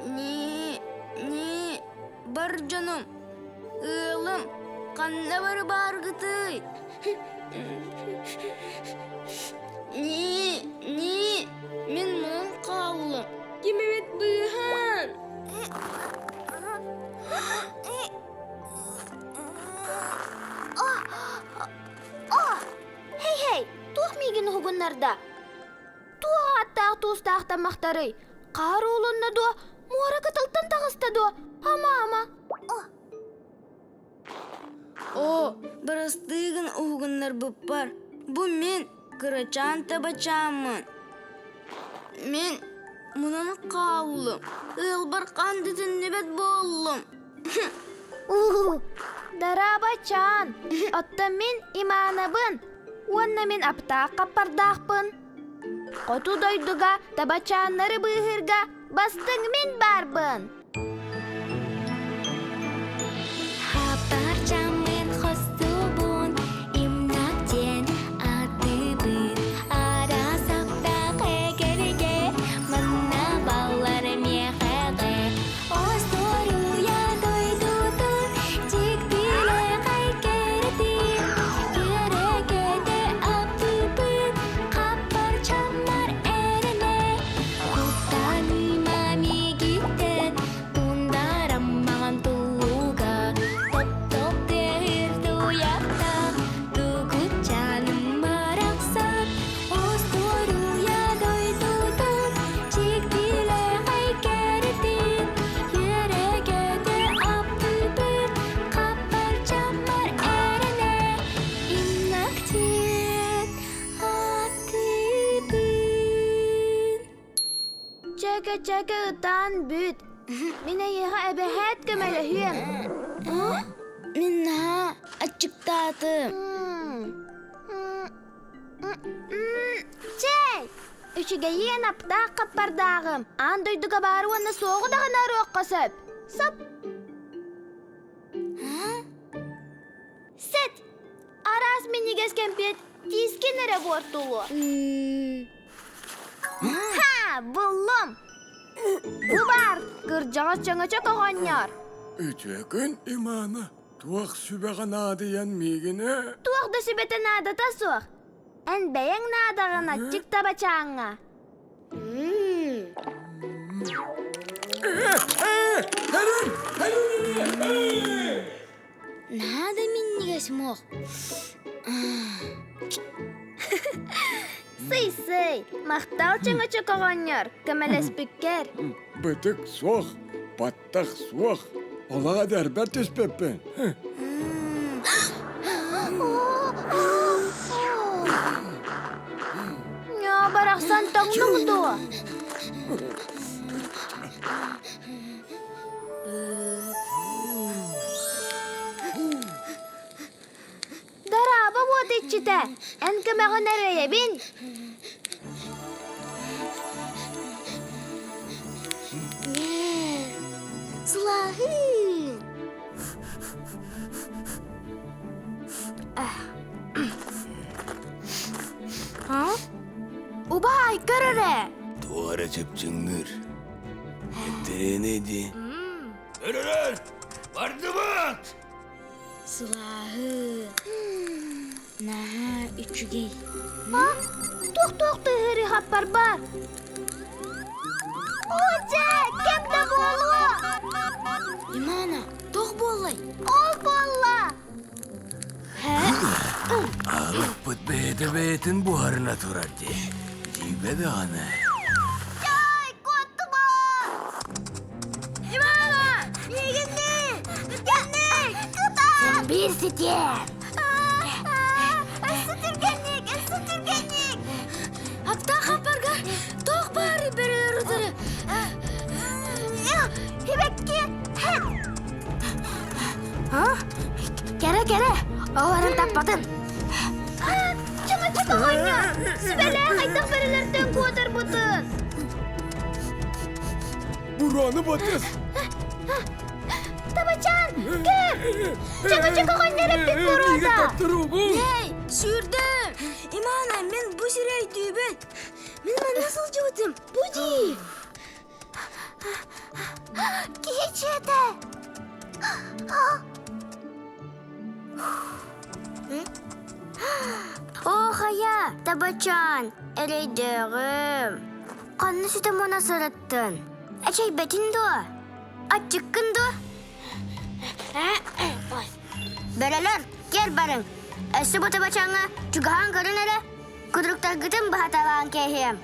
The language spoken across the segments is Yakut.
Ни, ни, бар дьонум, ыалым, ханна бары бааргытый? Ни, ни, мин муҥ хааллым. Ким эбит быыһаан? Хей-хей, туох миигин уһугуннарда? Туох ааттаах туустаах таммахтарый? Хаар уулунна дуо? Муора кытылтан таҕыста дуо? Ама-ама. Оо, бырастыы гын уһугуннарбыппар. Бу мин кырачаан табачааммын. Мин мунан хааллым. Ыалбар хаан да төннүбэт буоллум. Уу, дараабачаан, оттон мин Иманабын уонна мин аптаах хаппардаахпын. Хоту дойдуга табачааннары быыһыырга бастыҥ мин баарбын. Хаппарчаммын хостубун, имнак диэн атыбын. Араас аптаах эгэлгэ, манна баллар миэхэҕэ. Остуоруйа дойдутун дьиктилэхэй кэрэтин, үөрэ-көтө аппыппын, хаппарчаммар эрэнэ. Куттаныма миигиттэн, Тундарам маҥан туллуга, Топ-топ тыаһыыр туйахтаах, Тугутчааным барахсан, Остуоруйа дойдутун Дьиктилэхэй кэрэтин, Үөрэ-көтө аппыппыт, Хаппарчаммар эрэнэ, Иннак диэн аттыыбын. Чэкэ-чэкэ ытаан бүт. Мин эйиэхэ эбэһээт көмөлөһүөм. Мин наһаа аччыктаатым. Чэй! Үчүгэйиэн аптаах хаппардааҕым. Аан дойдуга баары уонна суоҕу даҕаны арыахха сөп. Сап! Сет! Араас минньигэс кэмпиэт тиискин эрэ буортулуо. Ха! Буллум! Бу баар, кырдьаҕас чөҥөчөк оҕонньор. Үтүө күн, Имана. Туох сүбэҕэ наадыйан миигинэ? Туох да сүбэтэ наадата суох. Эн бэйэҥ наадаҕын аччык табачааҥҥа. Наада минньигэс муох. Сый-сый, махтал чөҥөчөк оҕонньор, көмөлөспүккэр. Бытык суох, баттах суох. Олаҕа дэрбэр түспэппин. Ньоо, барахсан тоҥнуҥ дуо? Дорообо, уот иччитэ! Эн көмөҕүн эрэйэбин! Сылааһыы! Убаай, көр эрэ! Туора чыпчыҥныыр. Эттэриэнэ дии. Өрөрөр! Бардыбыт! Сылааһы наһаа үчүгэй. Туох-туох тыаһырыы хаппар бар? О, дьэ, кэм да буолуо! Имана, туох буоллай? Ол буолла! Аҕыппыт бэйэтэ бэйэтин буһарына турар дии. Дьиибэ даҕаны. Чай, куоттума! Ивана! Миигинни! Түргэнник! Кытаат! Биир ситиэн! Өссө түргэнник, өссө түргэнник! Аптаах хаппарга туох баарый бөрөлөр утары? Хибекки! Кэрэ-кэрэ, оҕолорун таппатын. Чымычык оҕонньор, сүбэлээ хайдах бөрөлөртөн куотарбытын. Буруону батыс! Табачаан, көр! Чымычык оҕонньор эппит буруота! Эй, сүүрдүм! Имана, мен бу сири өйдүүбүн. Мин манна сылдьыбытым. Бу дии. Киһи чиэтэ! Оо, хайа, табачаан, эрэйдээҕим. Ханна сүтэ муна сырыттын? Эчэйбэтин дуо? Аччыккын дуо? Бөрөлөр, киэр барыҥ. Өссө бу табачааҥҥа чугаһаан көрүн эрэ, кудруктаргытын быһаталаан кээһиэм.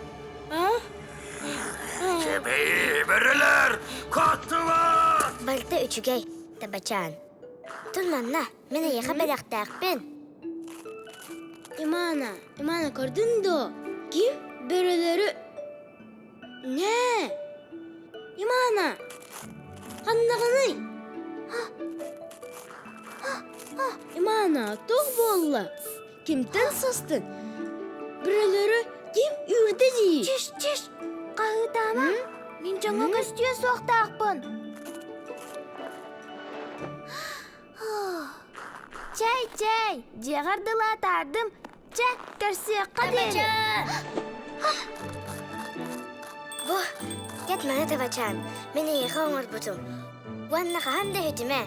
Кэбии, бөрөлөр, куоттулар! Барыта үчүгэй, табачаан. Тун манна, мин эйиэхэ бэлэхтээхпин. Имана, Имана көрдүн дуо? Ким бөрөлөрү... Нэ? Имана! Ханнаҕыный? Имана, туох буолла? Кимтэн састын? Бөрөлөрү ким үүрдэ дии? Чиш, чиш! Хаһыытаама! Мин дьоҥҥо көстүө суохтаахпын. Чэй, чэй! Дьиэҕэр дылы атаардым. Чэ, көрсүөххэ диэри. Бу, кэт маны табачаан, мин эйиэхэ оҥорбутум. Уонна хаһан да үтүмэ.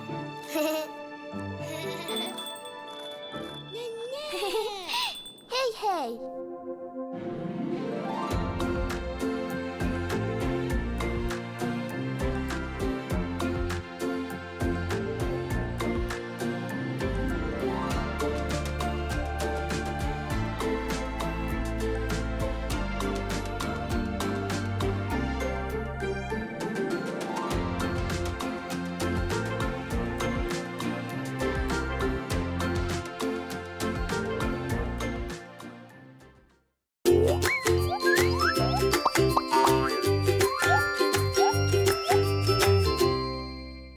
Хей-хей!